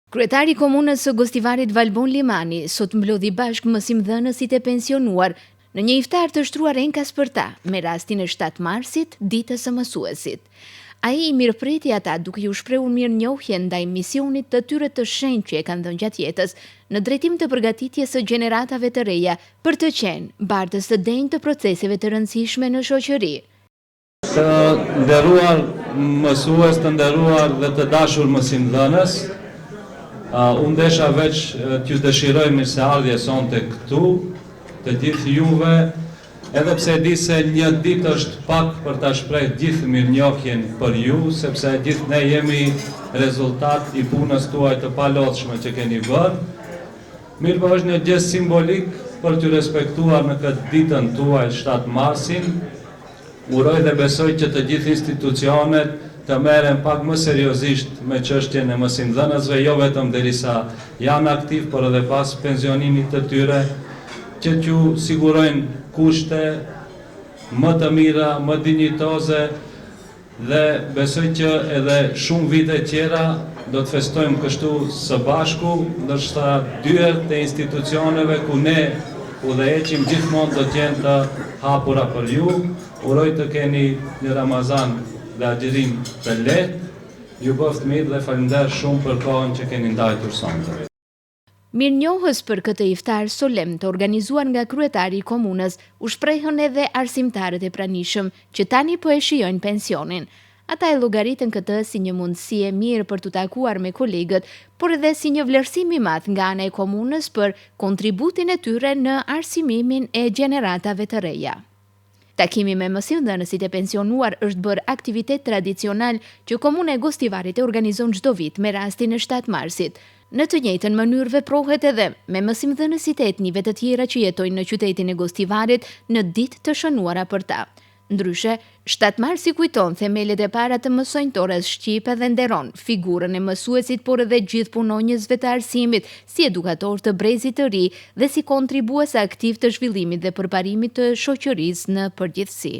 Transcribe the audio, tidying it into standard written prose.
Kryetari i Komunës së Gostivarit Valbon Limani sot mblodhi bashkë mësimdhënësit e pensionuar në një iftar të shtruar enkas për ta me rastin e 7 marsit, ditës së mësuesit. Ai i mirëpriti ata duke iu shprehur mirënjohjen ndaj misionit të tyre të shenjtë që e kanë dhënë gjatë jetës në drejtim të përgatitjes së gjeneratave të reja për të qenë bartës të denjë të proceseve të rëndësishme në shoqëri. Të nderuar mësues, të nderuar dhe të dashur mësimdhënës, unë desha veç t'ju dëshiroj mirëseardhje sonte këtu, të gjithë juve, edhe pse e di se një ditë është pak për ta shpreh gjithë mirënjohjen për ju, sepse gjithë ne jemi rezultat i punës tuaj të palodhshme që keni bërë. Mirëpo është një gjest simbolik për t'ju respektuar në këtë ditën tuaj 7 marsin, Uroj dhe besoj që të gjithë institucionet të merren pak më seriozisht me çështjen e mësimdhënësve, jo vetëm derisa janë aktivë, por edhe pas pensionimit të tyre, që t'ju sigurojnë kushte më të mira, më dinjitoze dhe besoj që edhe shumë vite tjera do të festojmë kështu së bashku, ndërsa dyert e institucioneve ku ne udhëheqim gjithmonë do të jenë të hapura për ju. Uroj të keni një Ramazan dhe agjërim të lehtë. Ju bëftë mirë dhe faleminderit shumë për kohën që keni ndajtur sonte. Mirënjohës për këtë iftar solemn të organizuar nga kryetari i komunës, u shprehën edhe arsimtarët e pranishëm, që tani po e shijojnë pensionin. Ata e llogaritën këtë si një mundësi e mirë për t'u takuar me kolegët, por edhe si një vlerësim i madh nga ana e komunës për kontributin e tyre në arsimimin e gjeneratave të reja. Takimi me mësimdhënësit e pensionuar është bërë aktivitet tradicional që Komuna e Gostivarit e organizon çdo vit me rastin e 7 marsit. Në të njëjtën mënyrë veprohet edhe me mësimdhënësit e etnive të tjera që jetojnë në qytetin e Gostivarit në ditë të shënuara për ta. Ndryshe, 7 marsi kujton themelet e para të mësonjëtores shqipe dhe nderon figurën e mësuesit por edhe gjithë punonjësve të arsimit si edukatorë të brezit të ri dhe si kontribues aktiv të zhvillimit dhe përparimit të shoqërisë në përgjithësi.